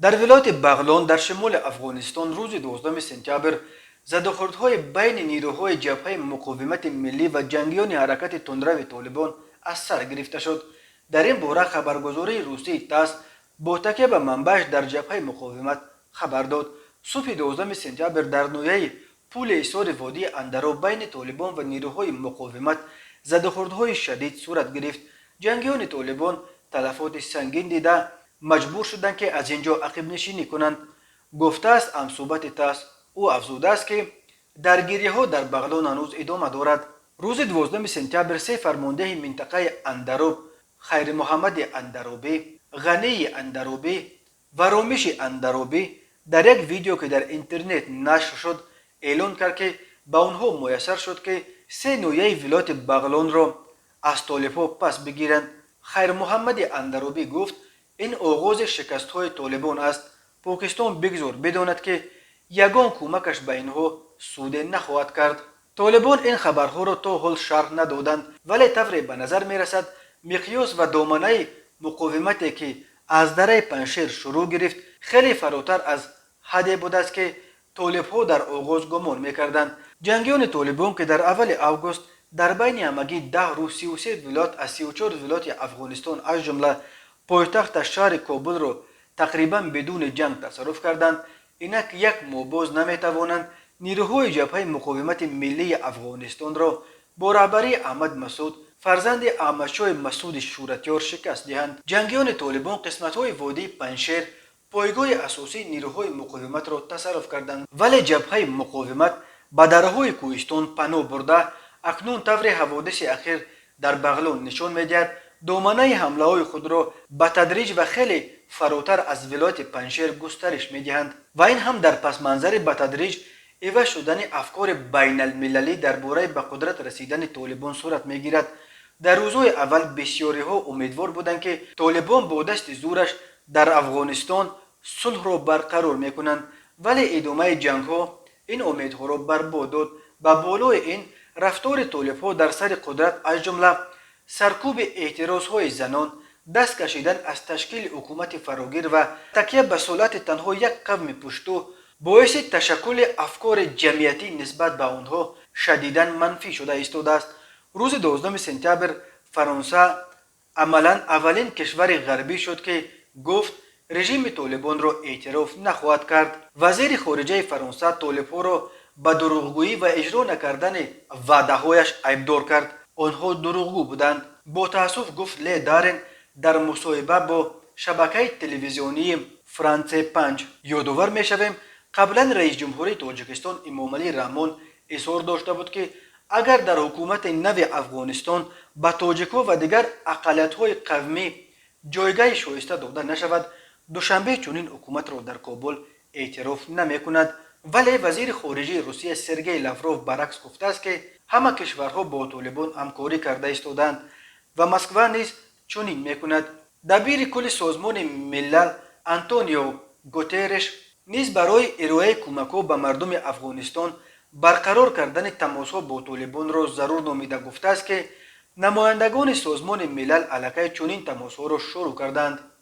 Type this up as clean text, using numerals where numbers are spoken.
Дар вилояти Бағлон дар шимоли Афғонистон рӯзи 12 сентябр задухӯрдҳои байни нирӯҳои Ҷабҳаи муқовимати миллӣ ва ҷангиёни ҳаракати тундрави Толибон аз сар гирифта шуд. Дар ин бора хабаргузории русии ТАСС бо такя ба манбааш дар Ҷабҳаи муқовимат хабар дод. Субҳи 12 сентябр дар ноҳияи Пули Ҳисори водии Андароб байни Толибон ва нирӯҳои муқовимат задухӯрдҳои шадид сурат гирифт. Ҷангиёни Толибон талафоти сангин дида, маҷбур шуданд, ки аз ин ҷо ақибнишинӣ кунанд, гуфтааст ҳамсӯҳбати ТАСС. Ӯ афзудааст, ки даргириҳо дар Бағлон ҳанӯз идома дорад. Рӯзи 12 сентябр се фармондеҳи минтақаи Андароб, Хайримуҳаммади Андаробӣ, Ғании Андаробӣ ва Ромиши Андаробӣ, дар як видео, ки дар интернет нашр шуд, эълон кард, ки ба онҳо муяссар шуд, ки се ноҳияи вилояти Бағлонро аз толибҳо пас бигиранд. Хайрмуҳаммади Андаробӣ гуфт: «Ин оғози шикастҳои Толибон аст. Покистон бигзор бидонад, ки ягон кӯмакаш ба инҳо суде нахоҳад кард». Толибон ин хабарҳоро то ҳол шарҳ надоданд, вале тавре ба назар мерасад, миқёс ва доманаи муқовимате, ки аз дараи Панҷшер шурӯъ гирифт, хеле фаротар аз ҳадде будааст, ки толибҳо дар оғоз гумон мекарданд. Ҷангиёни Толибон, ки дар аввали август дар байни ҳамагӣ 10 рӯз 33 вилоят аз 34 вилояти Афғонистон, аз ҷумла пойтахта шаҳри Кобулро, тақрибан бидуни ҷанг тасарруф карданд, инак як моҳ боз наметавонанд нирӯҳои Ҷабҳаи муқовимати миллии Афғонистонро бо раҳбарии Аҳмад Масуд, фарзанди Аҳмадшоҳи Масуди шӯҳратёр, шикаст диҳанд. Ҷангиёни Толибон қисматҳои водии Панҷшер, пойгоҳи асосии нирӯҳои муқовиматро, тасарруф карданд, вале Ҷабҳаи муқовимат ба дараҳои кӯҳистон паноҳ бурда, акнун, тавре ҳаводиси ахир дар Бағлон нишон медиҳад, доманаи ҳамлаҳои худро ба тадриҷ ва хеле фаротар аз вилояти Панҷшер густариш медиҳанд. Ва ин ҳам дар пасманзари ба тадриҷ иваз шудани афкори байналмилалӣ дар бораи ба қудрат расидани Толибон сурат мегирад. Дар рӯзҳои аввал бисёриҳо умедвор буданд, ки Толибон бо дасти зӯраш дар Афғонистон сулҳро барқарор мекунанд, вале идомаи ҷангҳо ин умедҳоро барбод дод. Ба болои ин, рафтори толибҳо дар сари қудрат, аз ҷумла саркӯби эътирозҳои занон, даст кашидан аз ташкили ҳукумати фарогир ва такя ба сулати танҳо як қавми пушту, боиси ташаккули афкори ҷамъиятӣ нисбат ба онҳо шадидан манфӣ шуда истодааст. Рӯзи 12 сентябр Фаронса амалан аввалин кишвари ғарбӣ шуд, ки гуфт режими Толибонро эътироф нахоҳад кард. Вазири хориҷаи Фаронса толибҳоро ба дурӯғгӯӣ ва иҷро накардани ваъдаҳояш айбдор кард. «Онҳо дурӯғгӯ буданд», бо таассуф гуфт Ле Дарен дар мусоҳиба бо шабакаи телевизионии Франсе 5. Ёдовар мешавем, қаблан раисҷумҳурии Тоҷикистон Эмомалӣ Раҳмон изҳор дошта буд, ки агар дар ҳукумати нави Афғонистон ба тоҷикҳо ва дигар ақаллиятҳои қавмӣ ҷойгоҳи шоиста дода нашавад, Душанбе чунин ҳукуматро дар Кобул эътироф намекунад. Вале вазири хориҷии Русия Сергей Лавров баръакс гуфтааст, ки ҳама кишварҳо бо Толибон ҳамкорӣ карда истодаанд ва Москва низ чунин мекунад. Дабири кулли Созмони Милал Антонио Гутерреш низ барои ироаи кӯмакҳо ба мардуми Афғонистон барқарор кардани тамосҳо бо толибонро зарур номида, гуфтааст, ки намояндагони Созмони Милал аллакай чунин тамосҳоро шурӯъ карданд.